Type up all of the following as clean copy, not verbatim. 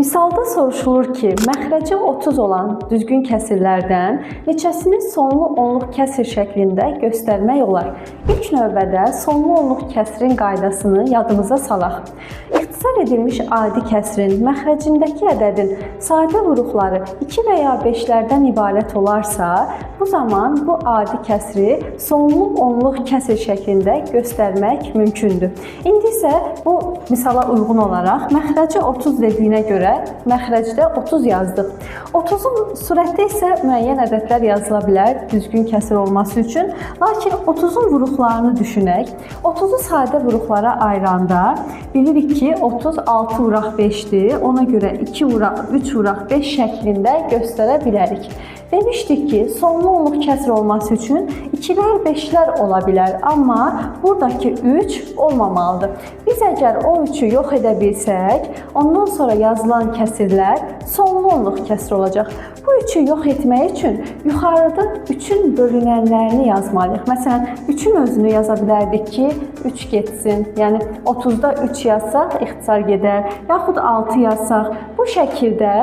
Misalda soruşulur ki, məxrəci 30 olan düzgün kəsirlərdən neçəsini sonlu onluq kəsir şəklində göstərmək olar? İlk növbədə sonlu onluq kəsirin qaydasını yadımıza salaq. İxtisar edilmiş adi kəsirin məxrəcindəki ədədin sadə vuruqları 2 və ya 5-lərdən ibarət olarsa, bu zaman bu adi kəsri sonlu onluq kəsir şəklində göstərmək mümkündür. İndi isə bu misala uyğun olaraq məxrəci 30 dediyinə görə məxrəcdə 30 yazdıq. 30-un surətdə isə müəyyən ədədlər yazıla bilər düzgün kəsir olması üçün. Lakin 30-un vuruqlarını düşünək. 30-u sadə vuruqlara ayıranda bilirik ki, 30 6 vuraq 5-dir. Ona görə 2 vuraq 3 vuraq 5 şəklində göstərə bilərik. Demişdik ki, sonlu onluq kəsir olması üçün 2-lər, 5-lər ola bilər, amma buradakı 3 olmamalıdır. Biz əgər o 3-ü yox edə bilsək, ondan sonra yazılan kəsirlər sonlu onluq kəsir olacaq. Bu 3-ü yox etmək üçün yuxarıda 3-ün bölünənlərini yazmalıyıq. Məsələn, 3-ün özünü yaza bilərdik ki, 3 getsin. Yəni 30-da 3 yazsaq ixtisar gedər, yaxud 6 yazsaq. Bu şəkildə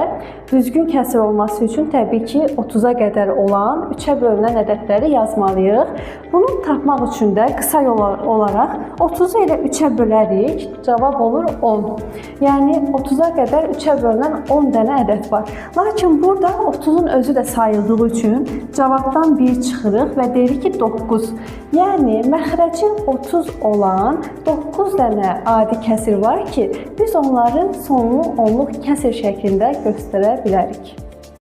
düzgün kəsir olması üçün təbii ki, 30-a qədər olan 3-ə bölünən ədədləri yazmalıyıq. Bunu tapmaq üçün də qısa yol olaraq 30-u elə 3-ə bölərik, cavab olur 10. Yəni 30-a qədər 3-ə bölünən 10 dənə ədəd var. Lakin burada 30-un özü də sayıldığı üçün cavabdan 1 çıxırıq və deyirik ki, 9. Yəni məxrəci 30 olan 9 dənə adi kəsir var ki, biz onları sonlu onluq kəsir şəklində göstərə bilərik.